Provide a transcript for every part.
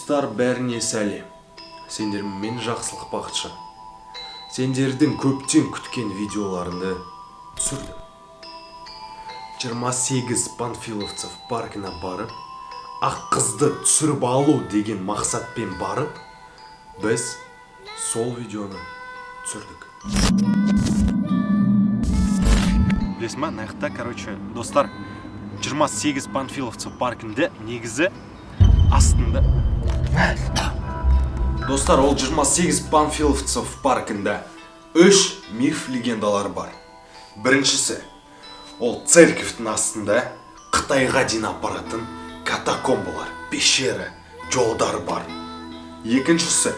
Достар, бәріне сәлем. Сендермен Жақсылық Бақытжан. Сендердің көптен күткен видеоларыңды түсірдім. 28 Панфиловцев паркына барып, ақ қызды түсіріп алу деген мақсатпен барып, біз сол видеоны түсірдік. Білесің ба, мына жақта, короче, достар, 28 Панфиловцев паркінде негізі астында. Достар, ол 28 Панфиловцев паркында үш миф, легендалар бар. Біріншісі, ол церковьтің астында Қытайға дейін апаратын катакомбалар, пещера, жолдар бар. Екіншісі,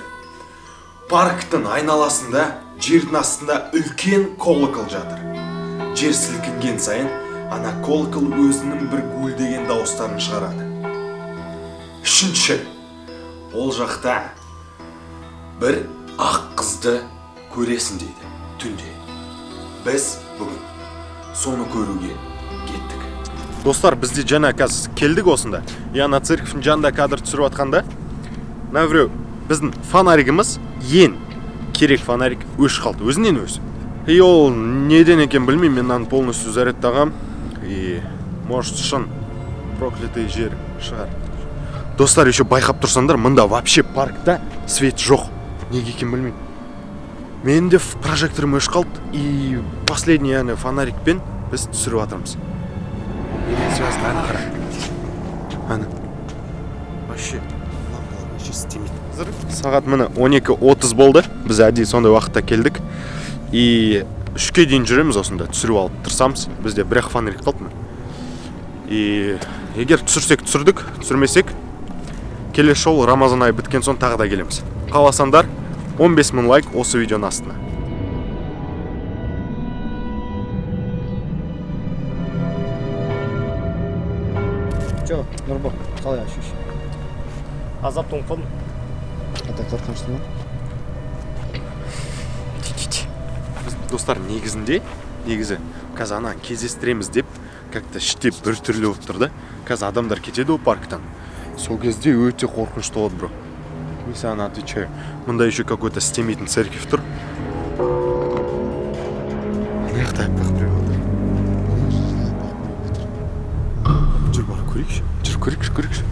парктің айналасында жердің астында үлкен колокол жатыр. Жер сілкінген сайын ана колокол өзінің бір гуілдеген дауыстарын шығарады. Үшінші, ол жақта бір ақ қызды көресің дейді түнде. Біз бүгін соны көруге кеттік. Достар, бізде жаңа қазір келдік осында. И ана церковьтің жанында кадр түсіріп жатқанда, мына біреу, біздің фонаригіміз, ең керек фонарик, өшіп қалды өзінен өзі. И ол неден екенін білмеймін, мен мынаны полностью зарядтағам. И может, шын проклятый жер шығар. Достар, еще байқап тұрсаңдар, мында вообще паркта свет жоқ. Неге екенін білмеймін. Менің де прожекторым өшіп қалды, и последний ана фонарикпен біз түсіріп жатырмыз. Немен связано? Ана қара. Ана. Вообще лампалар вообще істемейді. Қазір сағат міне 12:30 болды. Біз әдейі сондай уақытта келдік. И 3-ке дейін жүреміз осында, түсіріп алып тырысамыз. Бізде бір ақ фонарик қалды міне. И егер түсірсек, түсірдік, түсірмесек, келесі жолы Рамазан айы біткен соң тағы да келеміз. Қаласаңдар, 15 мың лайк осы видеоның астына. Че, Нұрбек, қалай ощущение? Аздап тоңып қалдым. А так қорқынышты ма? Біз, достар, негізінде, негізі қазір ананы кездестіреміз деп, как-то іште бір түрлі болып тұр да. Қазір адамдар кетеді ғой парктан. Сол кезде өте қорқынышты болады, бро. Мен саған отвечаю. Мында еще какой-то істемейтін церковь тұр. Ана жақта аппақ біреу отыр. Ана жерде аппақ біреу отыр. Жүр, барып көрейікші. Жүр, көрейікші, көрейікші.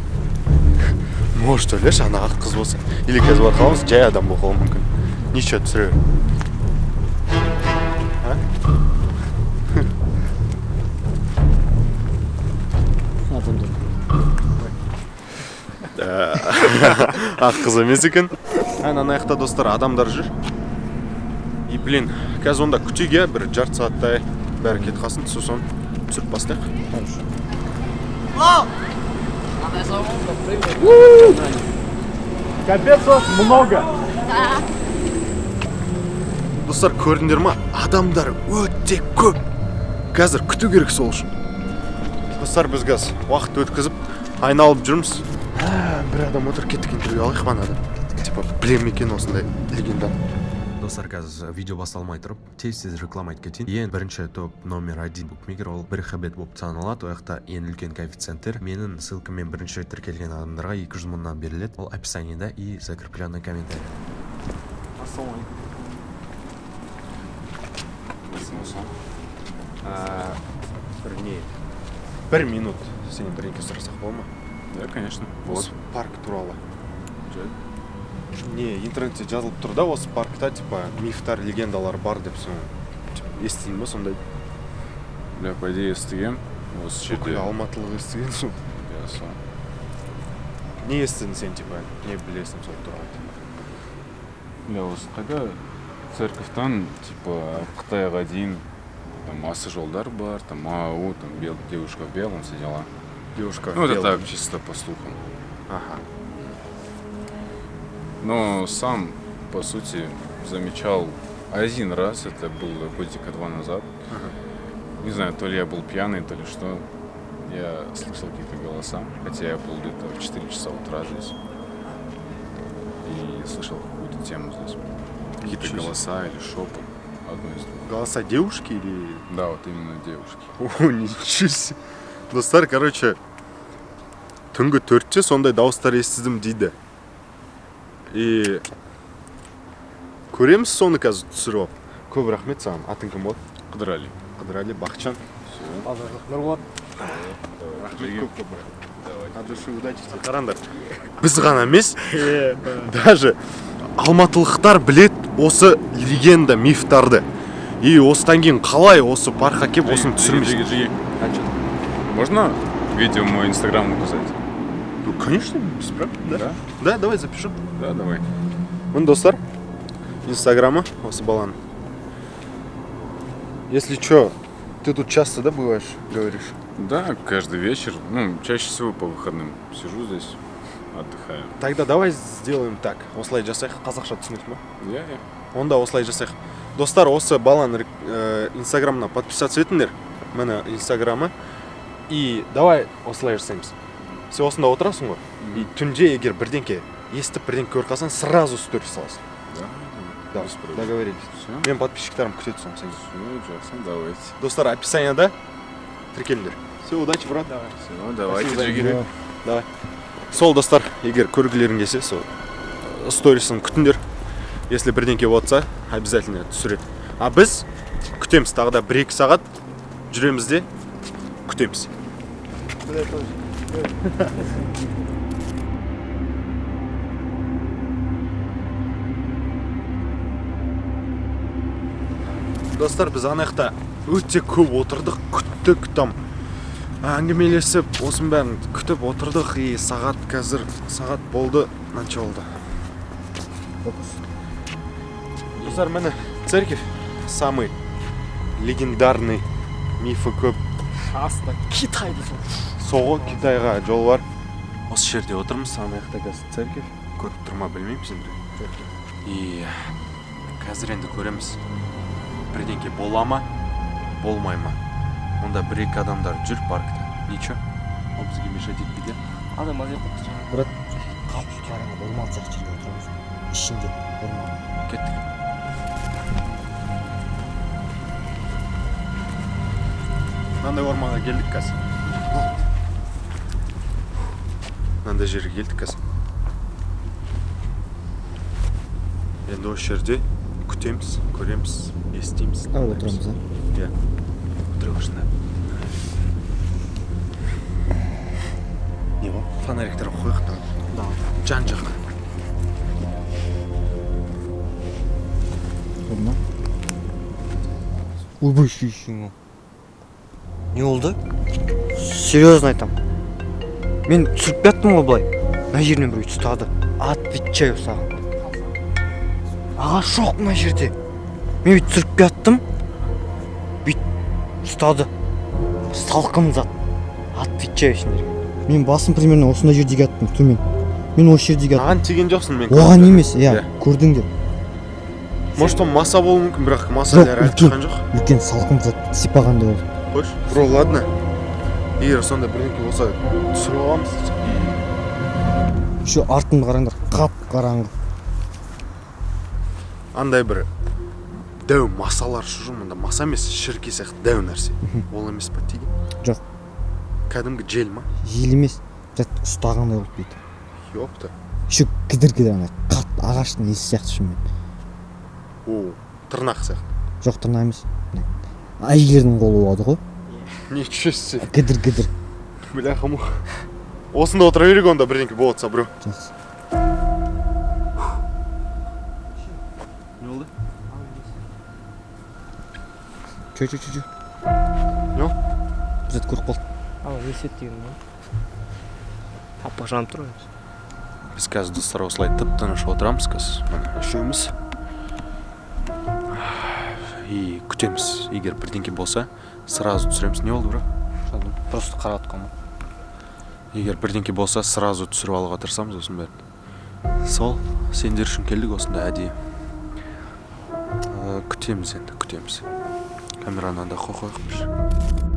Может, ойлашы, ана ақ қыз болса. Или қазір барып қаламыз, жай адам болып қалуы мүмкін. Ничего, түсіре бер. А? Адамдар. Ақ қыз емес екен. Ана ана жақта, достар, адамдар жүр. И блин, қазір онда күтейік, иә, бір жарты сағаттай, бәрі кетіп қалсын, сосын түсіріп бастайық. Хорошо. Капец, вас много. Достар, көрдіңдер ма? Адамдар өте көп. Қазір күту керек сол үшін. Достар, біз қазір уақыт өткізіп, айналып жүрміз. Ә, бір адам отыр, кеттік, интервью алайық манадан. Типа, білем екен осындай легенданы. Достар, қазір видео басталмай тұрып, тез тез реклама айтып кетейін. Ең бірінші топ номер один букмекер ол бір хбет болып саналады. Ол жақта ең үлкен коэффициенттер. Менің ссылкаммен бірінші рет тіркелген адамдарға 200 мыңнан беріледі. Ол описаниеда и закрепленный комментарий. Ассалаумағалейкум. Бір не, бір минут сенен бірдеңке сұрасақ бола ма? Да, конечно. Осы парк туралы. Не, интернетте жазылып тұр да, осы паркта типа мифтар, легендалар бар деп, соны типа, естідің ба сондай? Бля, по идее, естігем. Осы Бүкіл жерде. алматылық естіген сол. Иә, сол. Не естідің сен, типа, не білесің сол туралы? Бля, осы қайда церковьтан, типа, Қытайға дейін там масса жолдар бар, там АУ, там девушка в белом, все дела. Девушка в Ну, это белом. так, чисто по слухам. Ага. Но сам, по сути, замечал один раз, это было годика два назад. Не знаю, то ли я был пьяный, то ли что. Я слышал какие-то голоса, хотя я был где-то в 4 часа утра здесь. И слышал какую-то тему здесь. Какие-то Ничего себе. Голоса или шепот. Одно из двух. Голоса девушки или? Да, вот именно девушки. О, ничего себе. Достар, короче, түнгі 4-те сондай дауыстар естідім дейді. И көреміз соны қазір түсіріп алып. Көп рахмет саған. Атың кім болады? Қыдырәлі. Қыдырәлі, Бақытжан. Нұрболат. Рахмет көп көп. От души удачи тебе. Қараңдар. Біз ғана емес, даже алматылықтар білет осы легенда, мифтарды. И осыдан кейін қалай осы паркқа келіп осыны түсірмейсің? Жиги, Жиги. Можно видео мой инстаграм указать? Ну, конечно, без проблем, да. Да? Да, давай запишу. Да, давай. Міне, достар, инстаграмы осы баланың. Если чё, ты тут часто, да, бываешь, говоришь? Да, каждый вечер, ну, чаще всего по выходным сижу здесь, отдыхаю. Тогда давай сделаем так. Осылай жасайық, қазақша түсінесің ба? Я, я. Онда осылай жасайық. Достар, осы баланың инстаграмына подписаться етіңдер. Міне инстаграмы. И давай осылай жасаймыз. Сен осында отырасың ғой. И түнде егер бірдеңке естіп, бірдеңке көріп қалсаң, сразу сторис саласың. Да, Да, без проблем. договорились. Все, Мен подписчиктарым күтеді соны сен. все, жақсы, давайте. Достар, описанияда тіркеліңдер. Все, удачи, брат. Давай. Все, давайте, Спасибо за Жиги. интервью. Давай. Сол, достар, егер көргілерің келсе, сол сторисін күтіңдер. Если бірдеңке болса, обязательно түсіреді. А біз күтеміз тағы да 1-2 сағат жүреміз де күтеміз. Достар, біз ана жақта өте көп отырдық, күттік там әңгімелесіп, осының бәрін күтіп отырдық. И сағат қазір, сағат болды, мынанша болды. Достар, міне церковь, самый легендарный, мифі көп. Астына Китайды сол. Соғы Китайға жол бар. Осы жерде отырмыз, ана жақта қазір церковь. Көріп тұр ма, білмеймін сендер. И қазір енді көреміз. Бірдеңке бола ма, болмай ма. Онда бір-екі адамдар жүр паркта. Ничего, ол бізге мешать етпейді. Адам азайып кетті жаңа. Брат, қап-қараңғы орман сияқты жерде отырамыз. Ішінде орман. Кеттік. Мынандай орманға келдік қазір. Мынандай жерге келдік қазір. Енді осы жерде күтеміз, көреміз, естиміз. А, отырамыз, а? Иә. Отырайық осында. Не ғой? Фонариктер қойық та. Жан жаққа. Болды ма? Ойбай, шешең. Не болды? Серьезно айтам. Мен түсіріп жаттым ғой былай. Мына жерінен біреу ұстады. Отвечаю саған. Ағаш жоқ мына жерде. Мен бүйтіп түсіріп жаттым. Бүйтіп ұстады. Салқын зат. Отвечаю сендерге. Мен басым примерно осындай жерде жаттым, төмен. Мен осы жерде жаттым. Маған тиген жоқсың мен. Оған емес, иә, Иә. көрдіңдер. Может, ол маса болуы мүмкін, бірақ маса Жоқ, әлі үлкен. шыққан жоқ. Үлкен салқын зат сипағандай болды. Қойшы. Бро, ладно. Егер сондай бірдеңке болса, түсіріп аламыз. Еще артымды қараңдар, қап-қараңғы. Андай бір дәу масалар жүр мұнда. Маса емес, шіркей сияқты дәу нәрсе. Ол емес па тиген? Жоқ. Кәдімгі жел ма? Жел емес, зат ұстағандай болып бүйтіп. Ёпта. Еще кідір-кідір андай қатты ағаштың несі сияқты шынымен. О, тырнақ сияқты. Жоқ, тырнақ емес. Әжелердің қолы болады ғой. Ничего себе. Кідір-кідір. Бляха муха. Осында отыра берейік онда, бірдеңке болып жатса, бро. Жақсы. Не болды? Чё, чё, чё, чё? Не ол? Бір зат көріп қалдық. Ана не істеді деген ғой. Аппақ жанып тұр ғой. Біз қазір, достар, осылай тып-тыныш отырамыз қазір. Міне, үшеуміз. И күтеміз. Егер бірдеңке болса, сразу түсіреміз. Не болды, бро? Просто қарап отқанмын. Егер бірдеңке болса, сразу түсіріп алуға тырысамыз осының бәрін. Сол, сендер үшін келдік осында әдейі. Күтеміз енді, күтеміз. Камераны анда қойып қояйық.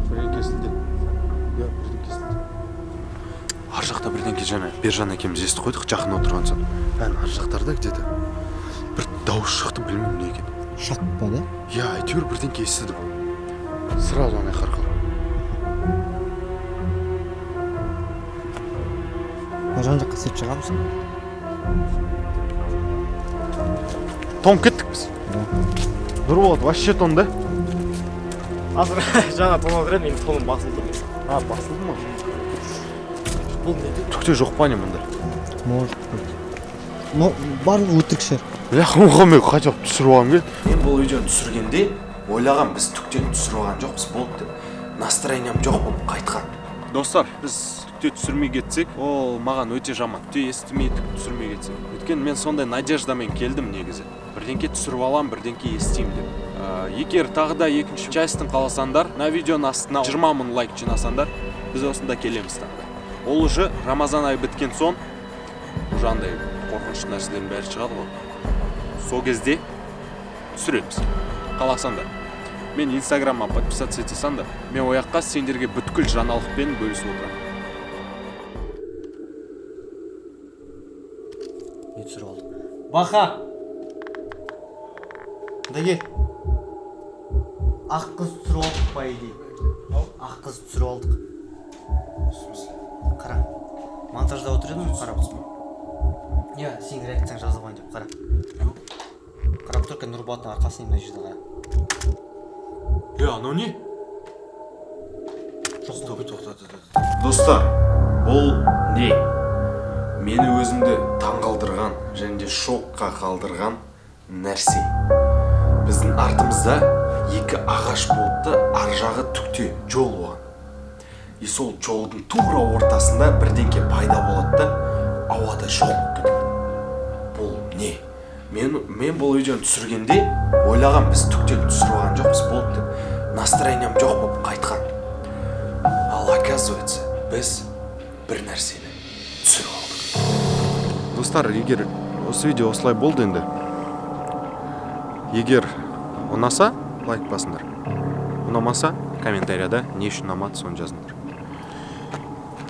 Бірдеңе кесілді. Иә, бірдеңе кесілді. Ар жақта бірдеңке жаңа Бағана Бержан екеуміз естіп қойдық, жақын отырған соң. Ән ар жақтарда где-то бір дауыс шықты, білмеймін не екен. Шақ па, да? Иә, әйтеуір бірдеңке естідім. Сразу ана жаққа қарап. Жан жаққа свет жағамыз. Тоңып кеттік біз. Нұрболат вообще тоңды. Азыр жаңа тоңып отыр едім, енді тоным басылды. А, басылды ма? Бұл не? Түк те жоқ па не мұнда? Может быть. Но барлығы өтірік шығар. Бля, мен хотя бы түсіріп алғым келді. Мен бұл видеоны түсіргенде ойлағам, біз түктен түсіріп алған жоқпыз, болды деп. Настроением жоқ болып қайтқан. Достар, біз түкте түсірмей кетсек, ол маған өте жаман. Түкте естімей, түк түсірмей кетсек. Өйткені мен сондай надеждамен келдім негізі. Бірдеңке түсіріп алам, бірдеңке естимін деп. Егер тағы да екінші частьін қаласаңдар, мына видеоның астына 20 мың лайк жинасаңдар, біз осында келеміз тағы да. Ол уже Рамазан айы біткен соң, уже андай қорқынышты нәрселердің бәрі шығады ғой. Сол кезде түсіреміз. Қаласаңдар. Мен инстаграмға подписаться ете салыңдар. Мен ол жаққа сендерге бүткіл жаңалықпен бөлісіп отырамын. Не түсіріп алдық? Баха! Мында кел. Ақ қыз түсіріп алдық, по идее. Ақ қыз түсіріп алдық. Қара. Монтажда отыр едім, қарап. Иә, сенің реакцияң жазып алайын деп, қара. Қарап тұр, Нұрболаттың арқасынан мына жерде қара. Е, анау не? Жоқ. Стоп, тоқта, тоқта. Достар, бұл не? Мені өзімді таңғалдырған және де шокқа қалдырған нәрсе. Біздің артымызда екі ағаш болды, ар жағы түкте жол болған. И сол жолдың тура ортасында бірдеңке пайда болады да, ауада жоқ болып кетеді. Бұл не? Мен бұл видеоны түсіргенде ойлағам, біз түктен түсіріп алған жоқпыз, болды деп. Настроением жоқ болып қайтқан. Ал оказывается, біз бір нәрсені түсіріп алдық. Достар, егер осы видео осылай болды енді. Егер ұнаса, лайк басыңдар. Ұнамаса, комментарияда не үшін ұнамады соны жазыңдар.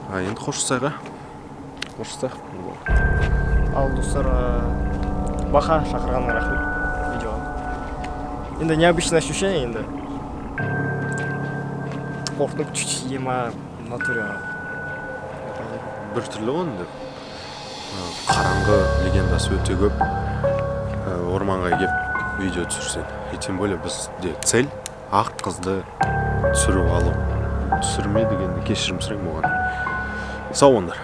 А енді қоштасайық, а? Қоштасайық. Ал достар, Баха шақырғанына рахмет видеоға. Енді необычное ощущение енді. Қорқынып чуть-чуть ема в натуре. Бір түрлі ғой енді. Қараңғы легендасы өте көп. Орманға келіп видео түсірсең. И тем более бізде цель ақ қызды түсіріп алу. Түсірме дегенде кешірім сұраймын оған. Сау болыңдар.